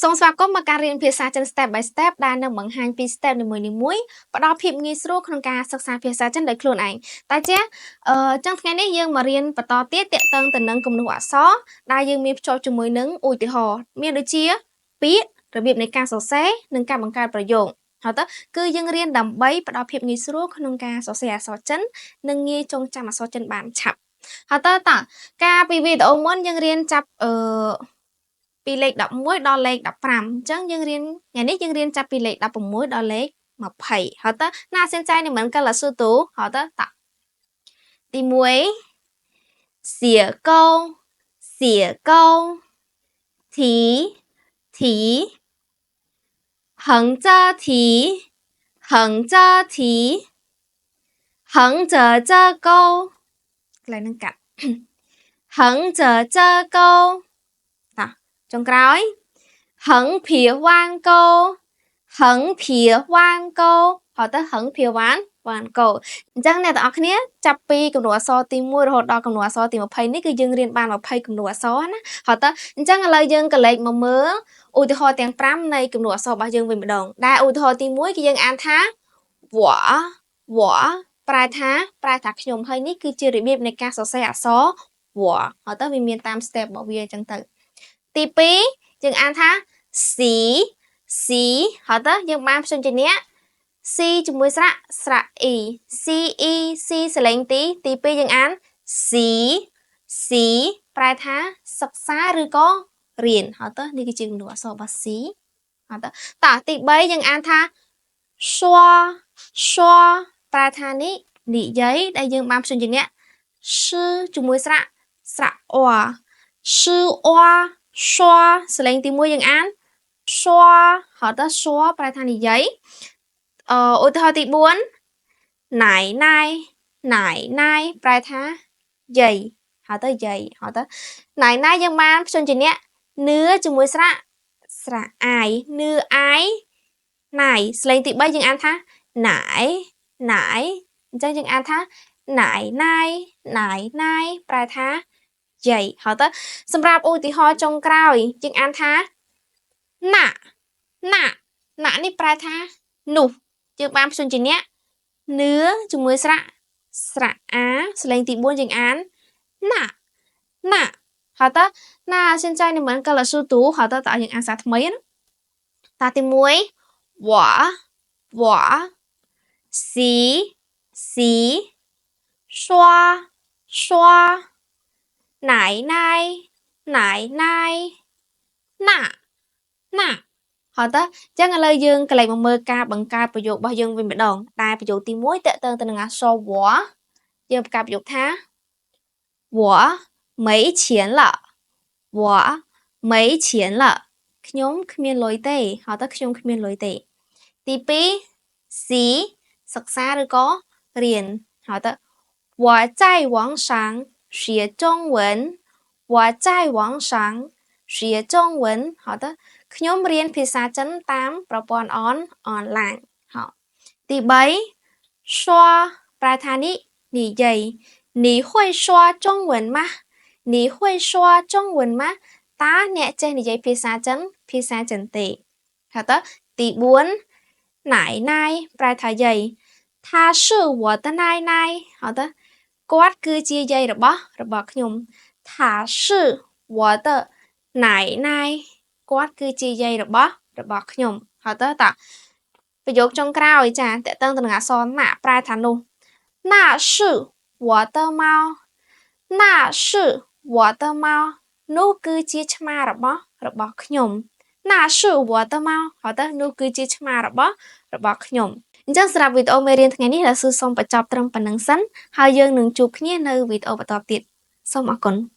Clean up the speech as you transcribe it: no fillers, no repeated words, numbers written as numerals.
សូមស្វាគមន៍មកការរៀនភាសាចិន Step by Step ដែលនឹងបង្ហាញពី step នីមួយៗផ្ដល់ភាពងាយស្រួលក្នុងការសិក្សាភាសាចិនដោយខ្លួនឯងតែជាអឺចឹងថ្ងៃនេះយើងមករៀនបន្តទៀតទាក់ទងទៅនឹងគំនូសអក្សរដែលយើងមានភ្ជាប់ជាមួយនឹងឧទាហរណ៍មានដូចជាពាក្យរបៀបនៃការសរសេរនិងការបង្កើតប្រយោគហើយទៅគឺយើងរៀនដើម្បីផ្ដល់ភាពងាយស្រួលក្នុងការសរសេរអក្សរចិននិងងាយចងចាំអក្សរចិនបានឆាប់ហើយតើតើកាលពីវីដេអូមុនយើងរៀនចាប់អឺពីលេខ11ដល់លេខ15អញ្ចឹងយើងរៀនថ្ងៃនេះយើងរៀនចាប់ពីលេខ16ដល់លេខ20好的，那现在你们跟老师读。好的，打第1写钩写钩提提横着提横着提横着这钩កន្លែងហ្នឹងកាត់ 横着这钩តោះចុងក្រោយ横撇弯钩横撇弯钩好的横撇弯弯钩អញ្ចឹងអ្នកទាំងអស់គ្នាចាប់ពីគំរូអក្សរទី1រហូតដល់គំរូអក្សរទី20នេះគឺយើងរៀនបាន20គំរូអក្សរណា好的អញ្ចឹងឥឡូវយើងក៏លេខមកមើលឧទាហរណ៍ទាំង5នៃគំរូអក្សររបស់យើងវិញម្ដងដែលឧទាហរណ៍ទី1គឺយើងអានថាវវប្រែថាប្រែថាខ្ញុំហើយនេះគឺជារបៀបនៃការសរសេរអក្សរវហើយទៅវាមានតាម step របស់វាអញ្ចឹងទៅទី2យើងអានថាស៊ីស៊ីហើយទៅយើងបានព្យញ្ជនៈ C ជាមួយស្រៈស្រៈ E C E C សលេងទីទី2យើងអាន C C ប្រែថាសិក្សាឬក៏រៀនហើយទៅនេះគឺជាគំរូអក្សររបស់ C ហើយទៅតោះទី3យើងអានថា 说说ប្រែថានេះនិយាយដែលយើងបានព្យញ្ជនៈ sh ជាមួយស្រៈស្រៈ អ sh អ 说សលេងទី1យើងអាន说好的说ប្រែថានិយាយអឺឧទាហរណ៍ទី4奶奶奶奶ប្រែថាយាយ好的យាយ好的奶奶យើងបានព្យញ្ជនៈនឿជាមួយស្រៈស្រៈអាយនឿអាយណៃសលេងទី3យើងអានថាណៃណៃអញ្ចឹងយើងអានថាណៃណៃណៃណៃប្រែថាយាយ好的សម្រាប់ឧទាហរណ៍ចុងក្រោយយើងអានថាណាណាណានេះប្រែថានោះយើងបានព្យញ្ជនៈនឿជាមួយស្រៈស្រៈអាសលេងទី4យើងអានណាណា好的，那现在你们跟老师读。好的，តើយើងអានសារថ្មីណាតាទី1我我习习说说奶奶奶奶那那好的ចឹងឥឡូវយើងកន្លែងមកមើលការបង្កើតប្រយោគរបស់យើងវិញម្ដងដែលប្រយោគទី1តើតើទៅនឹងអក្សរ 我យើងបង្កើតប្រយោគថា我没钱了我没钱了ខ្ញុំគ្មានលុយទេ好的ខ្ញុំគ្មានលុយទេទី2 习សិក្សាឬក៏រៀន好的我在网上学中文我在网上学中文好的ខ្ញុំរៀនភាសាចិនតាមប្រព័ន្ធអនអនឡាញ好ទី3说ប្រែថានេះនិយាយ你会说中文吗你会说中文吗តើអ្នកចេះនិយាយភាសាចិនភាសាចិនទេ好的ទី4奶奶ប្រែថាយាយ她是我的奶奶好的គាត់គឺជាយាយរបស់របស់ខ្ញុំ她是我的奶奶គាត់គឺជាយាយរបស់របស់ខ្ញុំ好的តប្រយោគចុងក្រោយចាតកតឹងទៅនឹងអក្សរណាប្រែថានោះ那是我的猫那是我的猫នោះគឺជាឆ្មារបស់របស់ខ្ញុំ那是我的猫好的នោះគឺជាឆ្មារបស់របស់ខ្ញុំអញ្ចឹងសម្រាប់វីដេអូមេរៀនថ្ងៃនេះ老师សូមបញ្ចប់ត្រឹមប៉ុណ្្នឹងសិនហើយយើងនឹងជួបគ្នានៅវីដេអូបន្តទៀតសូមអរគុណ។